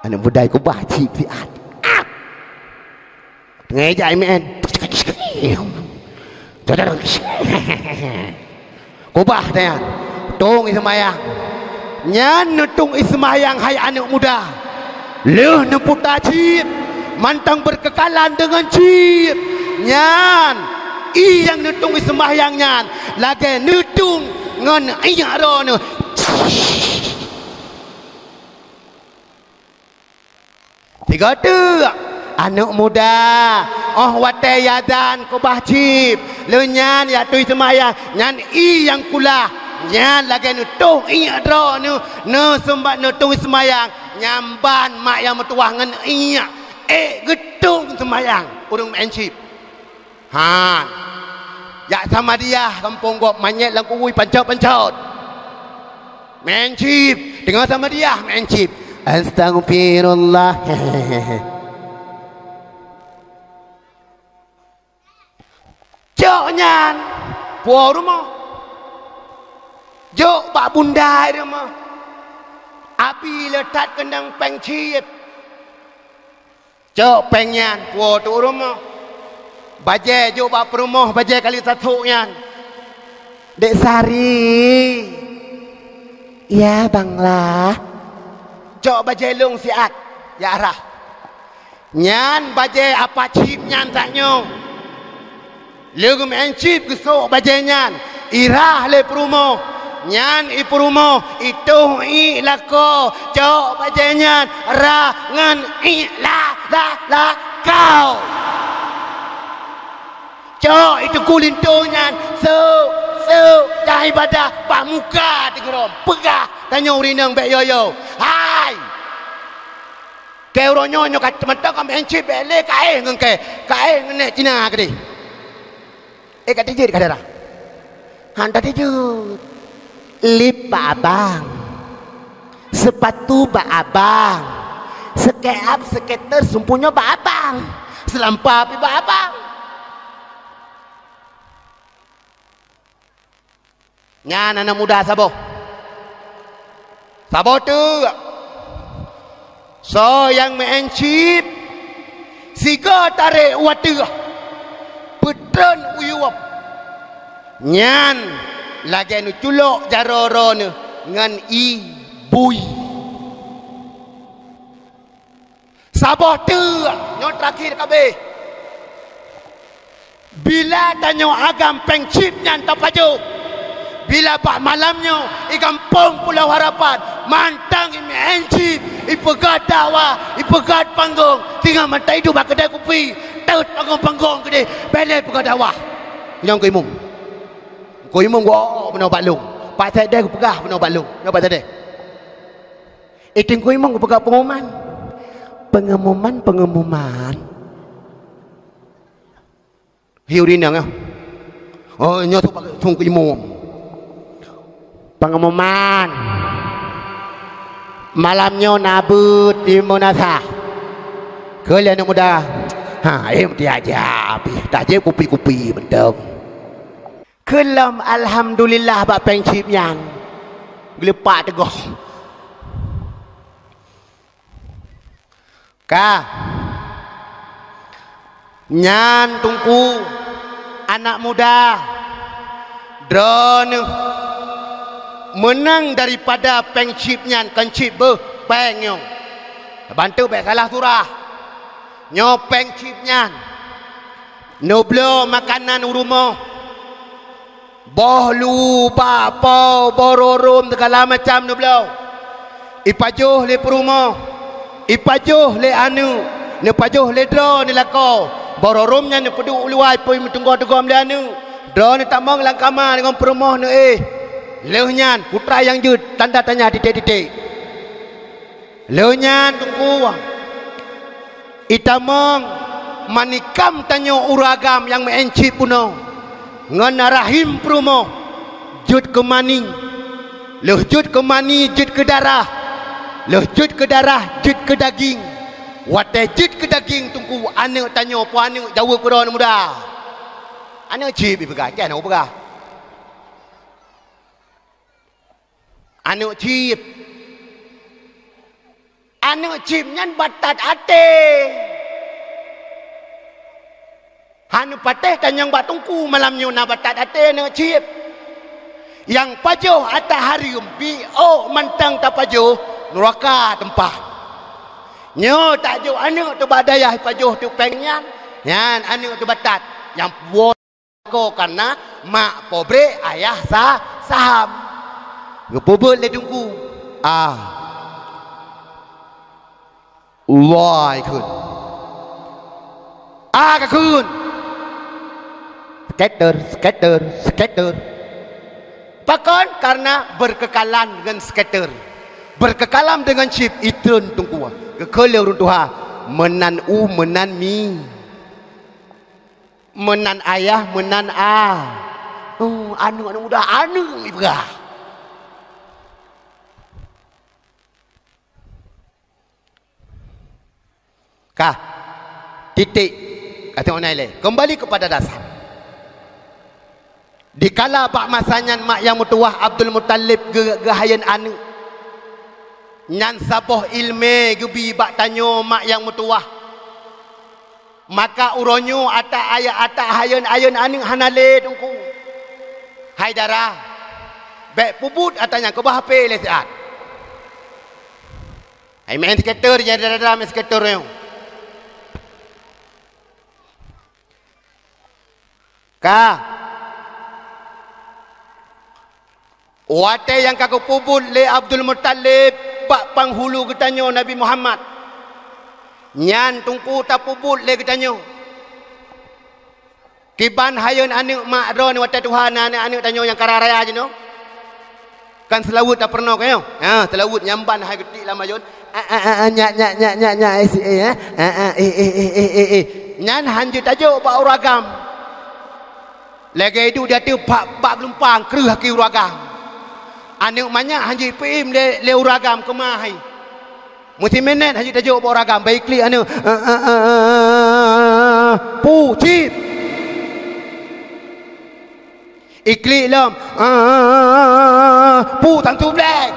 Aneuk muda kubah cit siat. Ah! Teungoh ijak I M N. Kubah nyan, tueng i seumayang. Nyan neutueng i seumayang hai aneuk muda. Lheueh neuputa cit, mantong beukeukalan deungon cit. Nyan, ié nyang neutueng i seumayang nyan lagèe neutueng ngon iék droeneuh. Sigoe teuk aneuk muda, óh watèe iazan kubah cit, lheueh nyan jak tueng seumayang, nyan ié nyang kulah, nyan lagèe neutueng iék droeneuh, neuseumba-, neutueng seumayang, nyan ban mak nyang meutuwah ngon iék, ék geutueng seumayang ureueng meu'én cit. Han. Jak Samadiyah gampông gob, manyét lam kubu pancot-pancot. Meu'én cit, teungoh Samadiyah meu'én cit. Astaghfirullah. Cok nyan, puwoe rumoh. Jok bak bunda rumoh. Abi le that keunong péng cit. Cok péng nyan, puwoe teuk u rumoh. Bajèe jok bak peurumoh, bajèe kali tasok nyan. Dek Sari. Ya, Bang Lah. Cok bajèe lôn siat, jak rhah. Nyan bajèe apa cit nyan tanyoe. Lheueh geumeu'én cit geusok bajèe nyan, irhah lé peurumoh. Nyan i peurumoh, itoh iék lakoe, cok bajèe nyan, rhah ngon iék la-, la-, lakoe. Cok i teungku linto nyan, sok, sok, dan ibadah bak muka teungeurôm. Peugah tanyoe ureueng inong bèk yo-yo. Hai! Kèe uroe nyoe, nyoe ka mantong ka meu'én cit bèk lé kaéh ngon kèe, kaéh ngon nèk Cina keudéh. Eh, ka tijeuet ka dara? Han tijeuet. Lip bak abang. Seupatu bak abang. Seukeap, seuketer, sumpunyoe bak abang. Seulampa pih bak abang. Nyan aneuk muda saboh. Saboh teuk. Soe nyang meu'én cit, sigoe tarek u ateueh, peutreun u yueb. Nyan lagèe neuculok jaroe droeneuh ngon ié bui. Saboh teuk, nyoe teurakhé ka abéh. Bila tanyoe agam péng cit nyan tapajoh, bila bak malam nyoe i gampông Pulo Harapan mantong i meu'én cit, ipeugöt dakwah, ipeugöt panggong, singoh mantong iduek bak keudè kupi, teut panggong-panggong keudéh, bèk lé peugöt dakwah. Nyang keu imum. Keu imum geuwoe bunoe bak lôn. Pak Sekdes geupeugah bunoe bak lôn. Nyoe Pak Sekdes. Eh, Teungku Imum geupeugah peungumuman. Peungumuman, peungumuman. Hiu rinang, ah. Oh, nyoe su-, sungkeu imum. Peungumuman. Malam nyoe na beuet di Meunasah. Keu lé aneuk muda. Ha, eh, meuti aja pih. Tajép kupi-kupi mantong. Keu lom alhamdulillah bak péng cit nyan. Geuleupak teugöh. Ka. Nyan Teungku, aneuk muda, droeneuh meunang daripada péng cit nyan, kon cit beuh, péng nyoe. Bantu bèk salah surah. Nyoe péng cit nyan. Neubloe makanan u rumoh. Boh lu, bakpo, boh rôm, segala macam neubloe. Ipajoh lé peurumoh, ipajoh lé aneuëk, neupajoh lé droe neulakoe, barô rhom nyan neupeuduek u luwa peue meuteugom-teugom lé aneuëk. Droe neutamong lam kama deungon peurumoh neuéh. Lheueh nyan, putra nyang jeuet, tanda tanya titék-titék. Lheueh nyan, Teungku, itamong manikam tanyoe ureuëng agam nyang meuén cit bunoe ngon rahim peurumoh jeuet keu mani, lheueh jeuet keu mani jeuet keu darah, lheueh jeuet keu darah jeuet keu daging. Watée jeuet keu daging, Teungku, aneuëk tanyoe, peue aneuëk jaweueb keu droeneueh muda? Aneuëk cit ipeugah, keu aneuëk peugah. Aneuëk cit. Aneuëk cit nyan batat até. Hana patéh tanyong bak Teungku malam nyoe na batat até aneuëk cit. Nyang pajoh ata hareuem, biôh mantong tapajoh, nuraka teumpat. Nyoe tajok aneuëk teuh bak dayah pajoh teuk péng nyan, nyan aneuëk teuh batat. Nyang puwoe ko kareuna mak pobrek ayah sa-, saham. Geupeubuet lé Teungku. Ah. Wai kheun. Ah, ka kheun. Scatter, scatter, scatter. Pakon? Kareuna berkekalan dengan scatter. Berkekalan dengan chip, itreun Teungku. Geukheun lé ureuëng tuha, meunan u, meunan mi. Meunan ayah, meunan a. Oh, aneuëk, aneuëk muda, aneuëk ipeugah. Ka. Titik. Ka teuonai lé. Kembali kepada dasar. Dikala bak masa nyan mak nyang meutuwah Abdul Muttalib geu-, geuhayeuën aneuëk. Nyan saboh iéleumé geubi bak tanyoe mak nyang meutuwah. Maka uroe nyoe ata ayah ata hayeuën-hayeuën aneuëk hana lé Teungku. Hai dara, bék peubuet ata nyang keubah H P lé siat. Hai main skater, jadi dara-dara main skater nyoe. Ka. Watée nyang ka geupeubuet lé Abdul Muttalib bak panghulu geutanyoe Nabi Muhammad, nyan Teungku tapeubuet lé geutanyoe. Kiban hayeuën aneuëk mak droeneueh watée tuha na aneuëk-aneuëk tanyoe nyang ka raya jinoe. Kan seulaweuet tapeurunoe keu nyoe? Ha, seulaweuet nyang ban hai geutik lam ayeuën. A, a, a, a, nyak, nyak, nyak, nyak, nyak, eh, si, eh, eh. A, a, eh, eh, eh, eh, eh, eh. Nyan han jeuet tajok bak ureuëng agam. Lagée duek di ateueh bak, bak beulumpang kreueh aki ureuëng agam. Aneuëk manyak han jeuet ipeuém lé, lé ureuëng agam keumah hai. Meusiminét han jeuet tajok bak ureuëng agam, bah iklik aneuëk. A, a, a, a, a, a. Pu, cit. Iklik lom. Ah, pu, tantu black.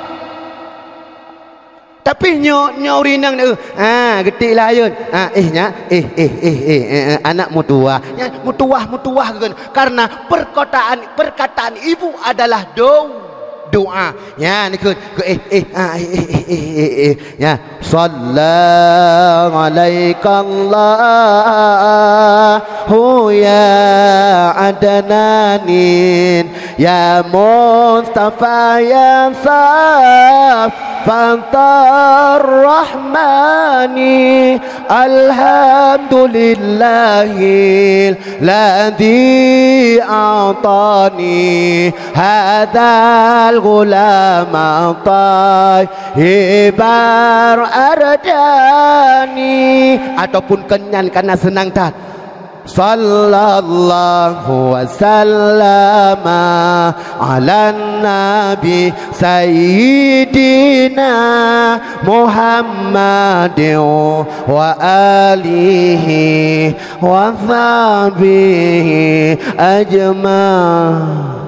Tapi nyoe, nyoe ureuëng inong, eh, ah, geutik lah ayeuën. Ah, eh, nyak, eh, eh, eh, eh, eh, eh, anak meutuwah. Nyan meutuwah, meutuwah kan. Karena perkataan, perkataan ibu adalah do-, doa. Nyan kheun, keu, eh, eh, ah, eh, eh, eh, eh, eh, eh. Ya. Shalla 'alaikallahu ya Adnanin, ya Mustafa, ya Safatar Rahmani. Alhamdulillahil ladzi a'tani hadzal ghulama thayyibar ardani. Ataupun keu nyan kana seunang that. Sallallahu wa sallama 'alan nabi sayyidina Muhammadin wa alihi wa sahbihi ajma'in.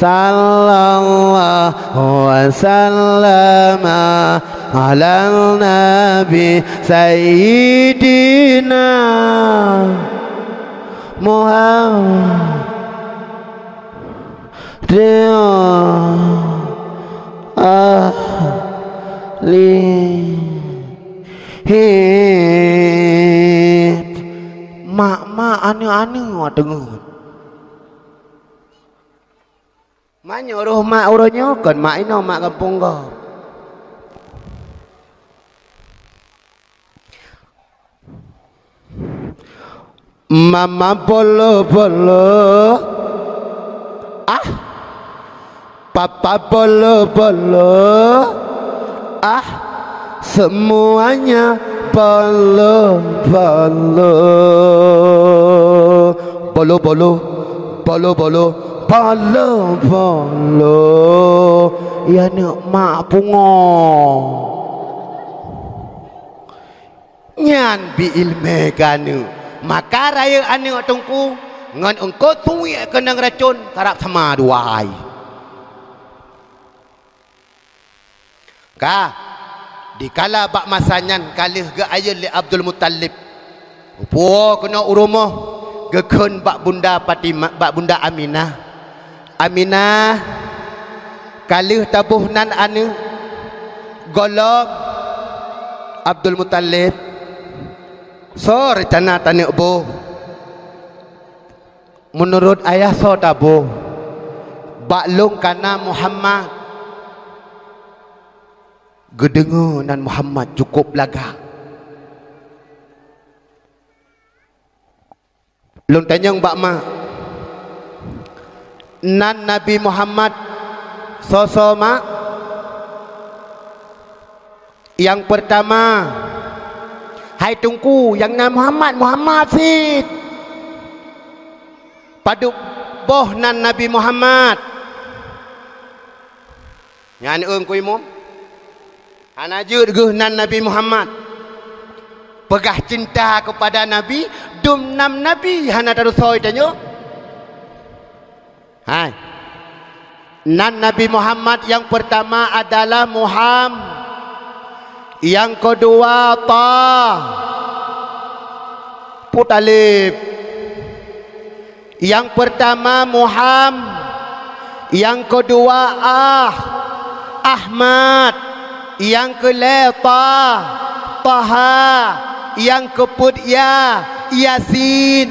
Sallallahu wa sallama 'alan nabi sayyidina Muhammad. Dia ahli hit mak-mak aneuëk-aneuëk teungeut. Meunyoe roh mak uroe nyoe kon mak inoe, mak gampông gob. Mama bolo-bolo, ah. Papa bolo-bolo, ah. Semuanya bolo-bolo. Bolo-bolo, bolo-bolo, bolo-bolo. Ya aneuk mak pungo. Nyan bi ileumèe keu aneuk. Maka rayeuk aneuk teungku ngon eungkôt suwiek keunong racôn karab sama dua hai. Ka, dikala bak masa nyan ka lheueh geuayeuen lé Abdul Muthalib, geupuwoe keunoe u rumoh, geukheun bak Bunda Fatimah, bak Bunda Aminah. Aminah, ka lheueh taboh nan aneuk, gohlom Abdul Muthalib, soe reuncana taneuk boh? Meunurot ayah soe taboh? Bak lôn ka na Muhammad. Geudeungoe nan Muhammad cukôp lagak. Lôn tanyong bak mak, nan Nabi Muhammad soe-soe, mak? Nyang peurtama, hai teungku, nyang nan Muhammad, Muhammad cit. Padub boh nan Nabi Muhammad? Nyan, eungku imum, hana jeuet geuh nan Nabi Muhammad. Peugah cinta keupada Nabi, dum nam Nabi hana tadusoe tanyoe. Hai. Nan Nabi Muhammad nyang peurtama adalah Muham, nyang keudua Ta, Putalib. Nyang peurtama Muham, nyang keudua Ah, Ahmad, nyang keulhèe Ta, Taha, nyang keupeuet Ya, Yasin.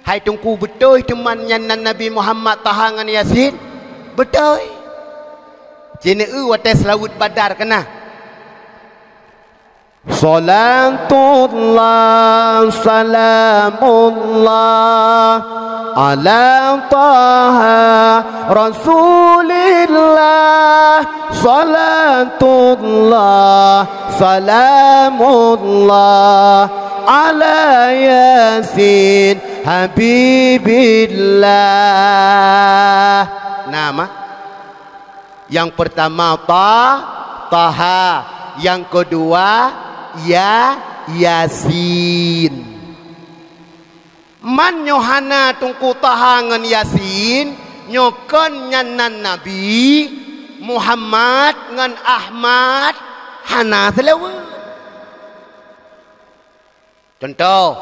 Hai teungku, beutôi teuma nyan nan Nabi Muhammad, Taha ngon Yasin? Beutôi. Ci neu-eu watèe seulaweuet Badar keunan. Salatullah, salamullah, ala Taha Rasulillah. Salatullah, salamullah, ala Yasin Habibillah. Nama? Nyang peurtama Ta, Taha, nyang keudua Ya, Yasin. Man nyoe hana teungku Taha ngon Yasin, nyoe kon nyan nan Nabi, Muhammad ngon Ahmad hana seulaweuet. Cuntoh,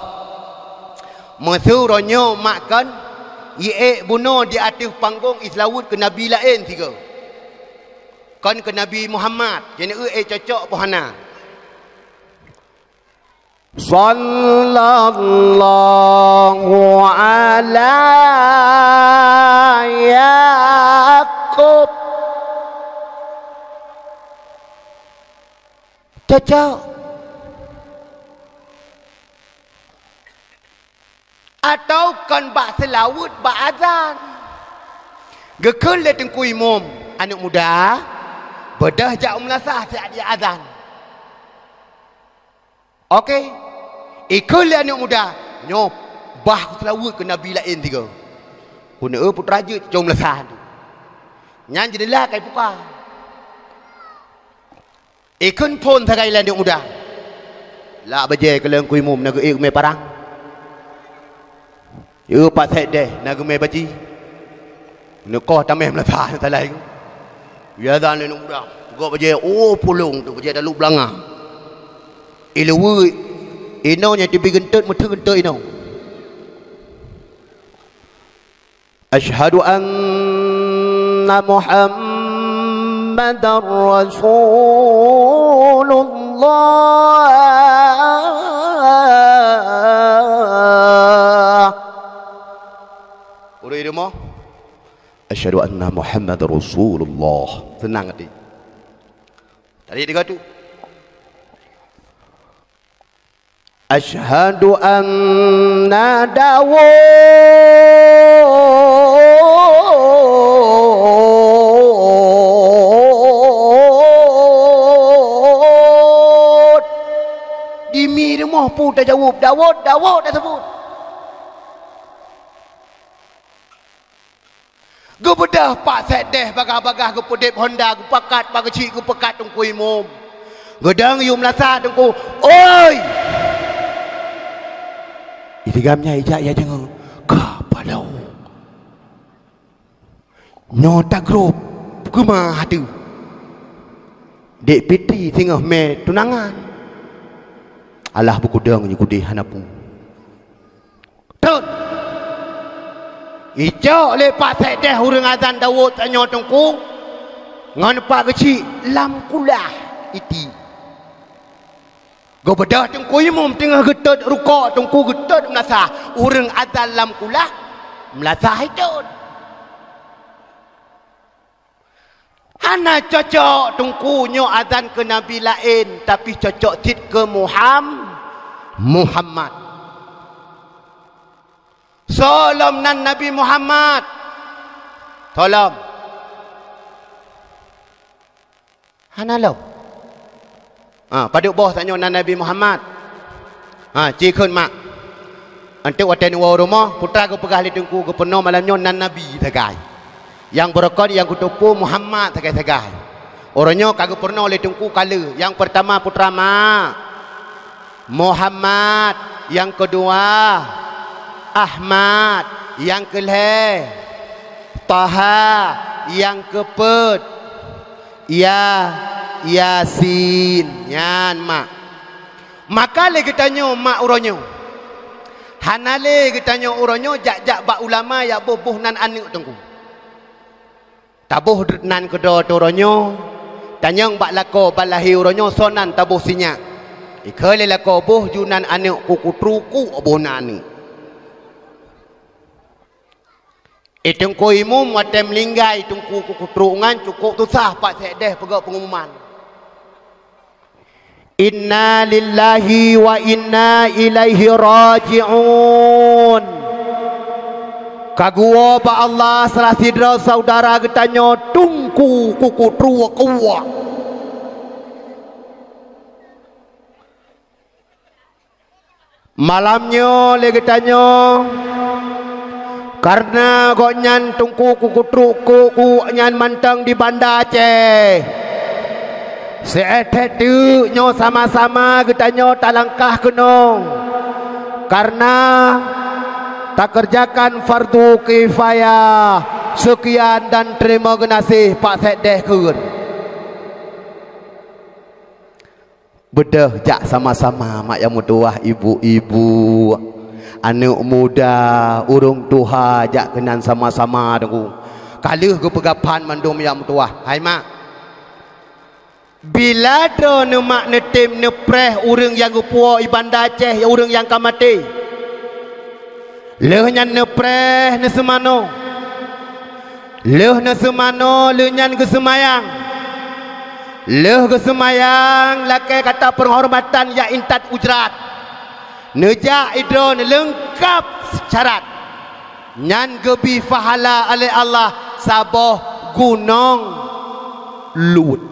meuseu uroe nyoe mak kon jiék bunoe di ateueh panggong iseulaweuet keu nabi laén sigoe. Kon keu Nabi Muhammad, ci neu-eu ék cocok po hana. Sallallahu ala Yakub. Cocok. Atawa kon bak seulaweuet bak azan. Geukheun lé teungku imum, "Aneuk muda, beudôh jak u meulasah siat jiazan." Oke. Ikheun lé aneuk muda, "Nyoe bah kuseulaweuet keu nabi laén sigoe." Keuneuk putra jeuet cong meulasah tu. Nyan jeundela ka ibuka. Ikheun phon sagai lé aneuk muda. Lak bajèe keu lôn teungku imum na geuék geumè parang. Yue pat sét deh na geumè baji. Neukoh tameh meulasah salai. Biasa lé aneuk muda. Gok bajèe, oh, pulông tu bajèe talup beulanga. Iluweue inoe nyang teubi geuntot meuteuk geuntot inoe. Asyhadu anna Muhammadar Rasulullah. Ureueng rumoh, Asyhadu anna Muhammadar Rasulullah. Seunang até. Tadi tiga tu. Asyhadu anna Daud. Di mi rumoh peue tajaweueb, Daud, Daud taseubut. Geubeudôh Pak Sekdes bagah-bagah geupeudeb honda, geupakat bak geuchik, geupakat Teungku Imum. Geudong yue meulasa Teungku, "Oi!" Isigam nyan ijak ya deungoe, ka paloe. Nyoe tagrôp keumah teuh. Dek Fitri singoh mè tunangan. Alah beukeudong nyoe keudeh hana peue. Tron! Icok lé Pak Sekdes ureuëng azan Daud tanyoe Teungku, ngon Pak Geuchik lam kulah iti. Geubeudôh Teungku Imum teungoh geutot rukok, Teungku geutot meulasah. Ureuëng azan lam kulah meulasah itot. Hana cocok Teungku nyoe azan keu nabi laén, tapi cocok cit keu Muham-, Muhammad. Soe lom nan Nabi Muhammad? Soe lom? Hana lom. Ha, padub boh tanyoe nan Nabi Muhammad. Ha, ci kheun mak. Enteuk watée neuwoe u rumoh, putra geupeugah lé Teungku geupeurunoe malam nyoe nan Nabi sagai. Nyang beureukat nyang kuteupeu Muhammad sagai-sagai. Uroe nyoe ka geupeurunoe lé Teungku ka lheueh. Nyang peurtama putra mak, Muhammad. Nyang keudua Ahmad. Nyang keulhée Taha. Nyang keupeuet Ya, Yasin. Nyan mak. Maka lé geutanyoe mak uroe nyoe. Hana lé geutanyoe uroe nyoe jak-jak bak ulama jak boh-boh nan aneuëk Teungku. Taboh nan keudroe teuh uroe nyoe, tanyong bak lakoe ban lahé uroe nyoe soe nan taboh sinyak. Ikheun lé lakoe boh ju nan aneuëk kuku truku boh nan aneuëk. Eh, Teungku Imum watée meuninggai Teungku Kuku Truk nyan cukôp susah Pak Sekdes peugah peungumuman. Inna lillahi wa inna ilaihi raji'un. Ka geuwoe bak Allah salah sidroe saudara geutanyoe Teungku Kuku Truk kuwah. Malam nyoe lé geutanyoe, kareuna gobnyan Teungku Kuku Truk keu gobnyan mantong di Banda Aceh. Seuéh that teuk nyoe sama-sama geutanyoe talangkah keunong, kareuna takeureujakan fardu kifayah. Seukian dan teurimong geunaséh Pak Sekdes kheun. Beudôh jak sama-sama mak nyang meutuwah, ibu-ibu, aneuëk muda, ureuëng tuha jak keunan sama-sama Teungku. Ka lheueh geupeugah phan mandum nyang meutuwah. Hai mak, bila droeneuh mak neutem neupreh ureuëng nyang geupuwoe i Banda Aceh, ureuëng nyang ka maté. Lheueh nyan neupreh neuseumanoe. Lheueh neuseumanoe lheueh nyan geuseumayang. Lheueh geuseumayang lakée kata peunghormatan nyang intat ujrat. Neujak idroe neuleungkab syarat. Nyan geubi pahala lé Allah saboh gunong luet.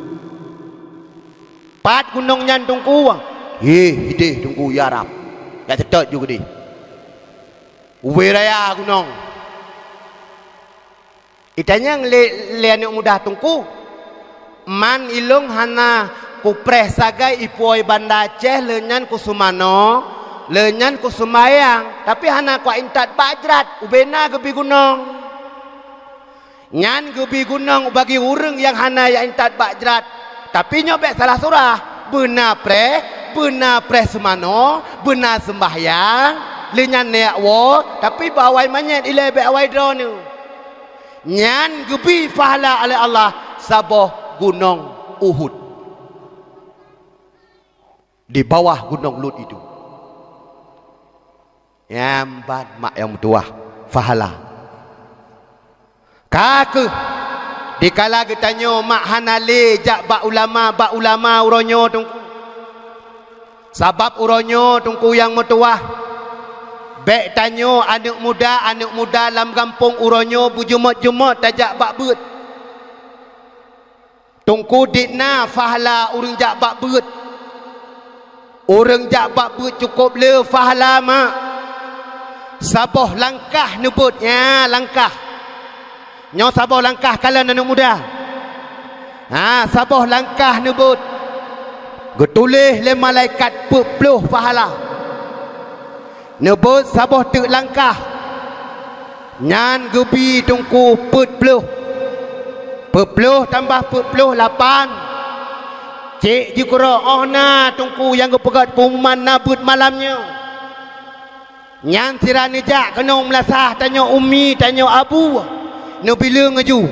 Pat gunong nyan Teungku? Hé, ideh Teungku ya Rab. Jak seutôt ju keudeh. Ubé raya gunong. Itanyong lé, lé aneuëk muda Teungku, man ilong hana kupreh sagai ipuwoe Banda Aceh lheueh nyan kuseumanoe, lheueh nyan kuseumayang, tapi hana kuintat bak jrat, ubé na geubi gunong. Nyan geubi gunong bagi ureuëng nyang hana jak intat bak jrat. Tapi nyoe bék salah surah. Beuna preh, beuna preh seumanoe, beuna seumbahyang, lheueh nyan neujak woe, tapi bak awai manyét ilée bék awai droeneuh. Nyan geubi pahala lé Allah saboh gunong Uhud. Di bawah gunong Lut itu. Nyan ban mak nyang meutuwah pahala. Ka kheueh, dikala geutanyoe mak hana lé jak bak ulama, bak ulama uroe nyoe Teungku. Sabab uroe nyoe Teungku nyang meutuwah, bék tanyoe aneuëk muda, aneuëk muda lam gampông uroe nyoe beujeumat-jeumat tajak bak beuet. Teungku, dik na pahala ureuëng jak bak beuet. Ureuëng jak bak beuet cukôp le pahala, mak. Saboh langkah neubeuet, nya langkah. Nyoe saboh langkah kalon aneuëk muda. Ha, saboh langkah neubeuet, geutuléh lé malaikat peuet ploh pahala. Neubeuet saboh teuk langkah, nyan geubi Teungku peuet ploh. Peuet ploh tambah peuet ploh, lapan. Cék jikeurok, óh na Teungku nyang geupeugét peumuman na beuet malam nyoe. Nyan sira neujak keunong meulasah, tanyoe umi, tanyoe abu, neubileung laju.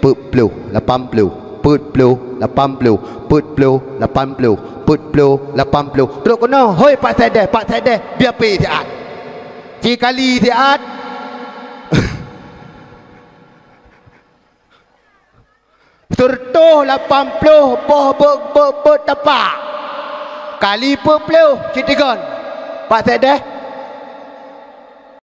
Peuet ploh, lapan ploh, peuet ploh, lapan ploh, peuet ploh, lapan ploh, peuet ploh, lapan ploh. Trok keunoe, "Hoi Pak Saideh, Pak Saideh, bia pé siat." Cikali siat. Seureutôh lapan ploh boh beuet, beuet, beuet tapak. Kali peuet ploh, cit tigon. Pak Saideh,